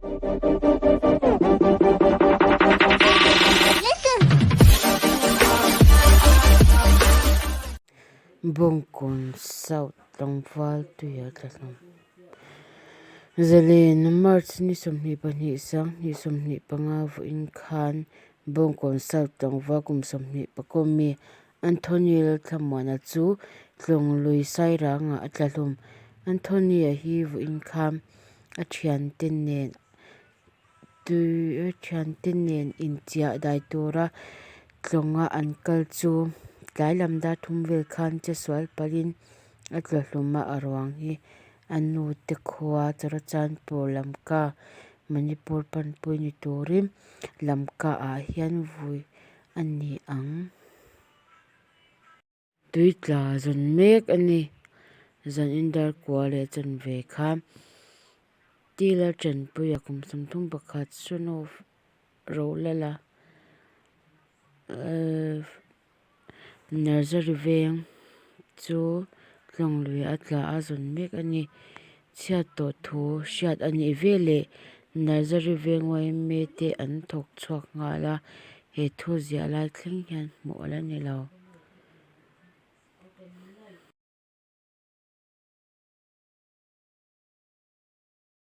Bawngkawn South tlangval tuia tla hlawm. Zalen March ni 22 2025 vawiin khan Bawngkawn South tlangval kum 21 mi Anthony Lalthlamuana chu Tlawnglui Sairangah a tla hlawm. Anthony-a hi vawiin khan a thiante nen tui thiante nen inchiah dai tura tlawnga an kal chu tlai lam dar thum vel khan che sual palhin a tla hlum a a ruang hi a nu te khua Churachandpur Lamka Manipur panpui ni turin Lamka ah hian vui a ni ang. Tui tla zawn mek a ni. Zan indar kua leh chanve kha Tila Chanpuia kum 31 son of Rolala Nursery veng chu tlawng lui a tla a zawn mek a ni. Chhiat tawh thu hriat a nih veleh Nursery veng yma te an thawk chhuak nghal a, he thu ziah lai thleng hian hmuh a la ni lo.